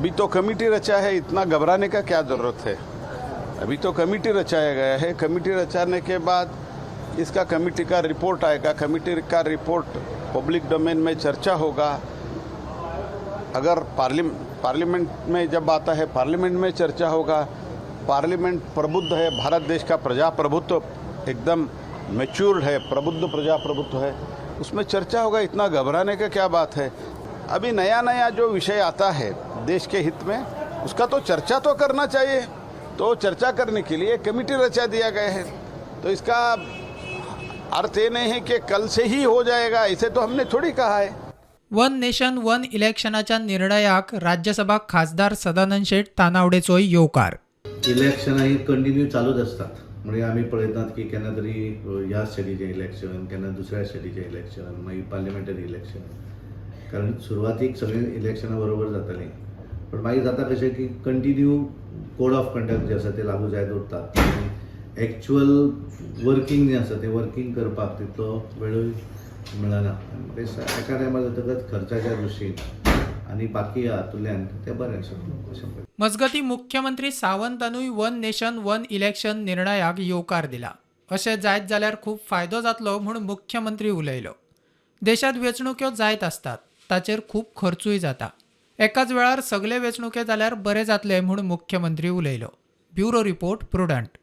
अभी तो कमेटी रचा है, इतना घबराने का क्या ज़रूरत है? अभी तो कमेटी रचाया गया है। कमेटी रचाने के बाद इसका कमेटी का रिपोर्ट आएगा। कमेटी का रिपोर्ट पब्लिक डोमेन में चर्चा होगा। अगर पार्लियामेंट में जब आता है, पार्लियामेंट में चर्चा होगा। पार्लियामेंट प्रबुद्ध है। भारत देश का प्रजाप्रभुत्व एकदम मैच्योर्ड है, प्रबुद्ध प्रजाप्रभुत्व है। उसमें चर्चा होगा। इतना घबराने का क्या बात है? अभी नया नया जो विषय आता है देश के हित में, उसका तो चर्चा तो करना चाहिए। तो चर्चा करने के लिए कमेटी रचा दिया गया है। तो इसका अर्थ ये नहीं है कि कल से ही हो जाएगा। इसे तो हमने थोड़ी कहा है। वन नेशन वन इलेक्शनाच्या निर्णयाक राज्यसभा खासदार सदानंद शेट तानावडेचोय येवकार. इलेक्शनां ही कंटिन्यू चालूच आसतात. म्हणजे आमी पळयतात की केन्ना तरी ह्या स्टेटीचें इलेक्शन, केन्ना दुसऱ्या स्टेटीचें इलेक्शन, मागीर पार्लिमेंटरी इलेक्शन. कारण सुरवातीक सगळीं इलेक्शनां बरोबर जातालीं, पण मागीर जाता कशें की कंटिन्यू कोड ऑफ कंडक्ट जे आसा ते लागू जायत उरता आनी एक्चुअल वर्कींग जें आसा तें वर्कींग करपाक तितलो वेळूय मेळना. आनी म्हाका दिसता एका टायमार जातकच खर्चाच्या दृश्टीन आनी बाकी हातूंतल्यान तें बरें आसा अशें म्हाका. मजगतीं, मुख्यमंत्री सावंतानूय वन नेशन वन इलेक्शन निर्णयाक येवकार दिला. अशें जायत जाल्यार खूब फायदो जातलो म्हूण मुख्यमंत्री उलयलो. देशांत वेंचणुक्यो जायत आसतात, ताचेर खूब खर्चूय जाता. एकाच वेळार सगले वेंचणुके जाल्यार बरें जातलें म्हूण मुख्यमंत्री उलयलो. Bureau report, Prudent.